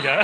যা।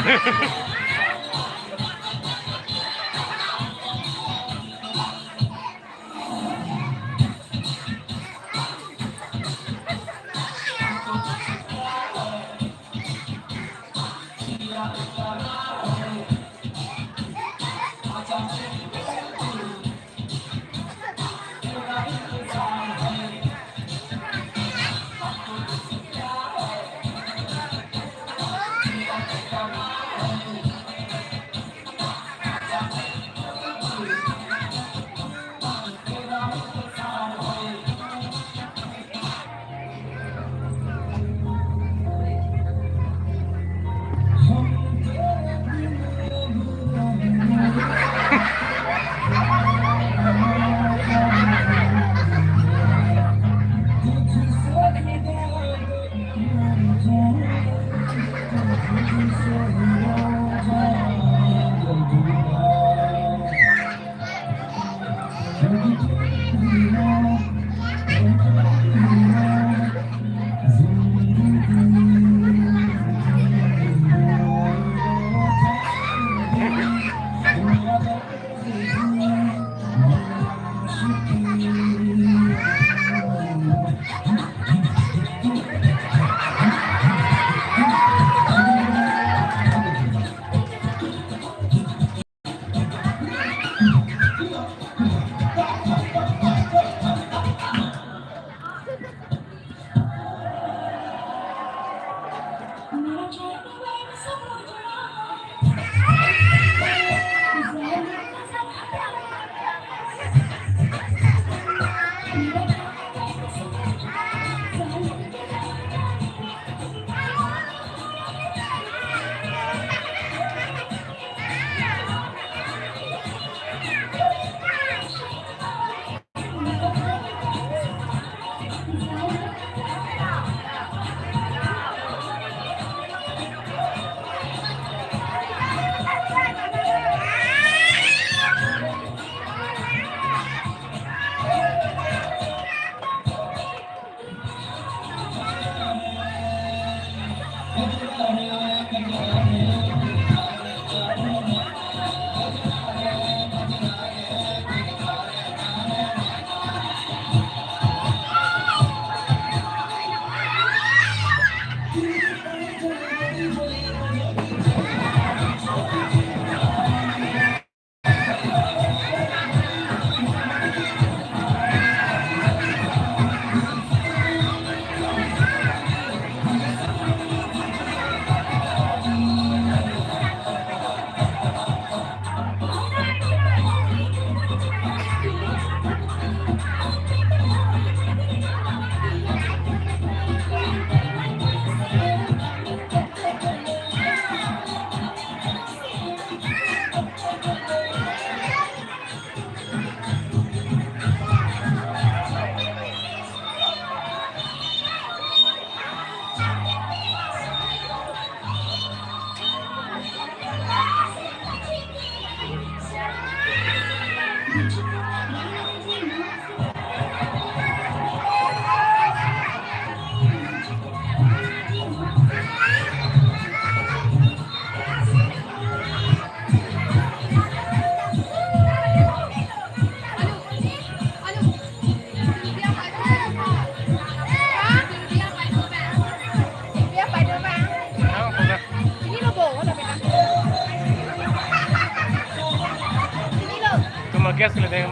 গেছিলে দেখ।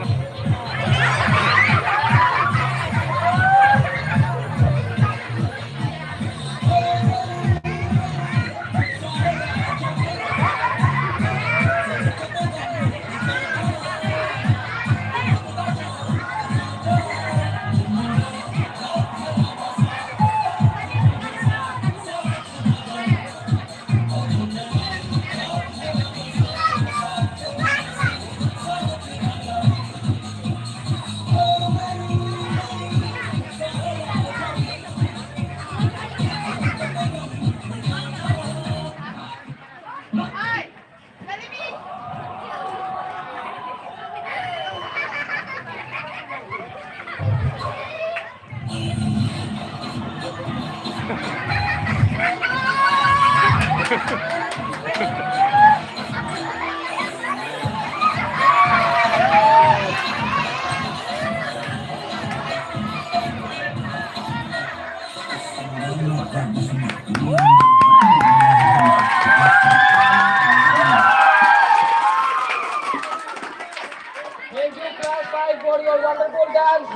Thank you, class 5, for your wonderful dance.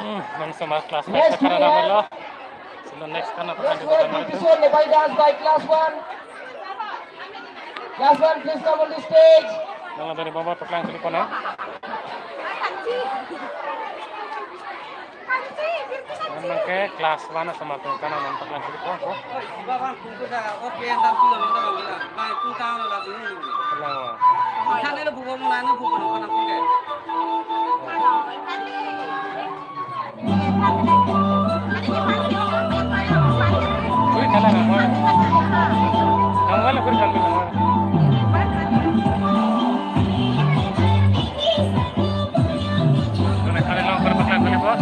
Sama class 5 Next we খানা have, next খানা next we have beautiful Nepali dance by class 1. Class 1, please come on the stage. Nang বাবা paklang telepon ha. Nangke class 1 sama tu kana nang paklang telepon ko. Paklang. Kuri kala na mo. Nang wala kuri kala na. Dona kala lang kuri paklang telepon.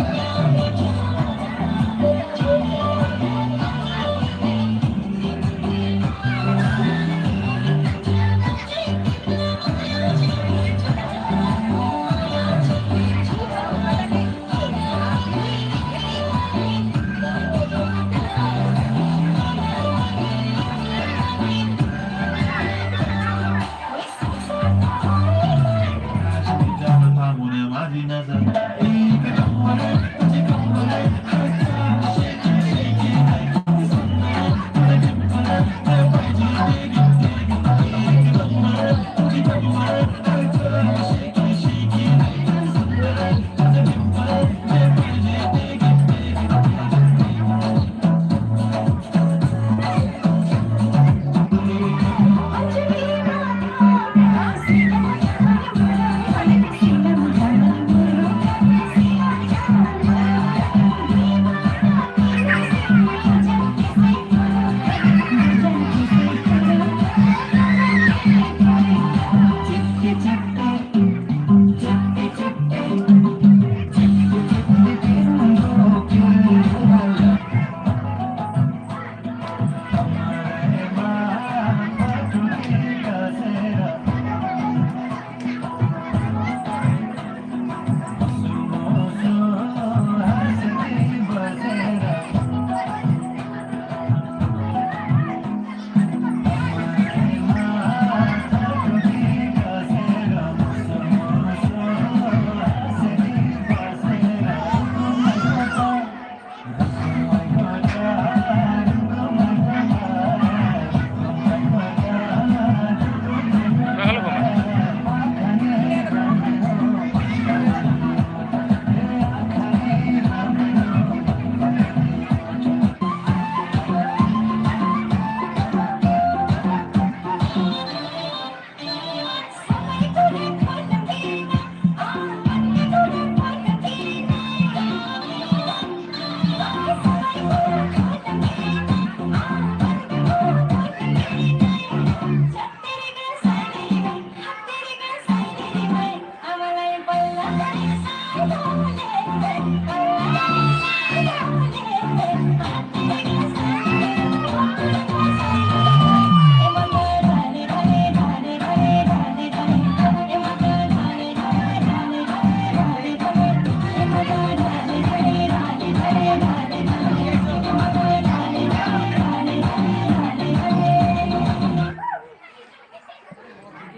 Pakalo ko ma.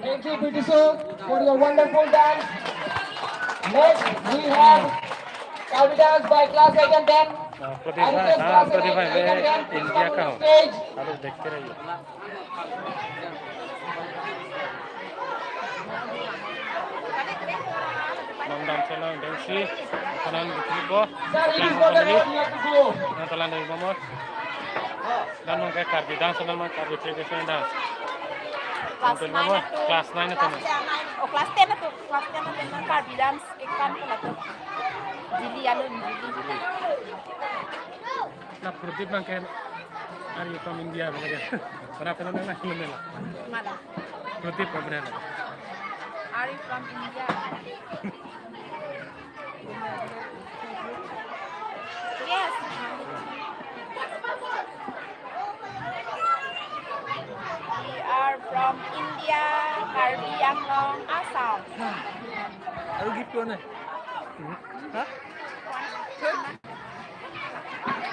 Thank you, British, for your wonderful dance. Next, we have Karbi dance by class 8 and 10. Pradeep I भाई, request हाँ class Pradeep भाई, 8 मैं and 10, please India come का on हूँ। the stage. आप लोग देखते रहिए। Nam dance Sir, it is not allowed, you have to go. Karbi dance, Karbi traditional dance. Class 9 to Class 9 to. Class 9 o class 10 na to, class 10 na to Karbi dance ekan ko na to. Jili ano jili. Na Pradeep man ke are you from India বলে না না না না Mala. Pradeep বলে না। Are you from India? Yes. We are from India, Karbi Anglong, Assam. আৰু gift পোৱা নাই হা?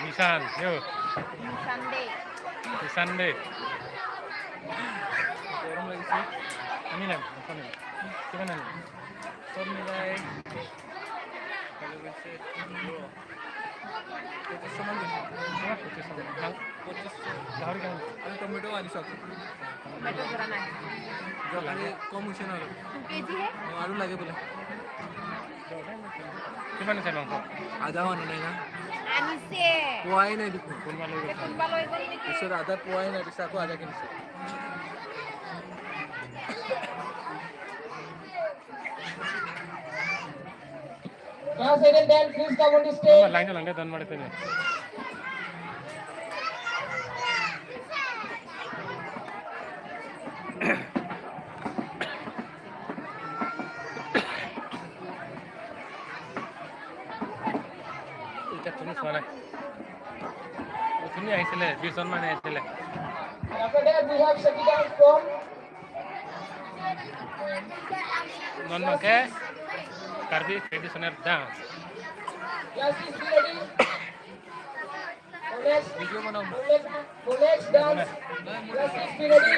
নিশান ইয়ো। Sunday. নিশান দে। গৰম লাগিছে। আনিলাম, কিমান আনিলাম? চব মিলাই গৈছে 2500মান গৈছে। 2500? 2500। গাহৰি কেনে? আৰু টমেট' আনিছোঁ আকৌ। টমেটো ধৰা নাই। যোৱাকালি কম হৈছে ন অলপ। 2 কেজি হে। অঁ, আৰু লাগে বোলে। কিমান আছে মাংস? আধাও আনা নাই না। আনিছে। পোৱাই নাই দেখোন। কোনোবা লৈ গৈছে। কোনোবা লৈ গ'ল নেকি? পিছত আধা পোৱাই নাই, পিছত আকৌ আধা কিনিছে। Class 8 and 10, please come on the stage. Line লাংডে দন ಮಾಡ್ತೀನಿ। এতিয়া তুমি চোৱা নাই, অথনি আহিছিলে 20জন মান আহিছিলে। And after that, we have Shaki dance from non মাকে Karbi traditional dance. Class 6, be ready. For next, video বনাম। for next dance, class 6, be ready.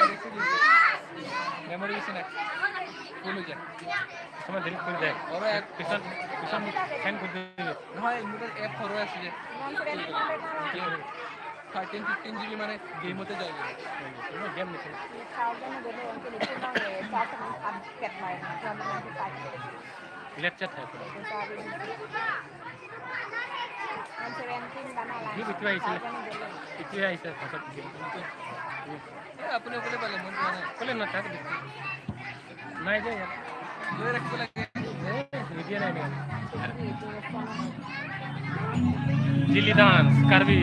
Memory বেছি নাই, ফুল হৈ যায়। কিছুমান ডিলিট কৰি যায়। আৰু এক পিছত চেণ্ড কৰি দিবি। নহয়, মোৰ তাত এপ সৰু আছে যে 13 15 জিবি মানে গেমতে যায়। গেম নেখেলে। লেপচাৰ থাকে। সি এতিয়া আহিছিলে, এতিয়া আহিছে পাছত। এ আপুনি অকলে পালে, মই পোৱা নাই। ক'লে ন তাক দিছে নাই যে ইয়াত। লৈ ৰাখিব লাগে। এই নিদিয়ে নাই নেকি? জিলি ডান্স কাৰ্বি।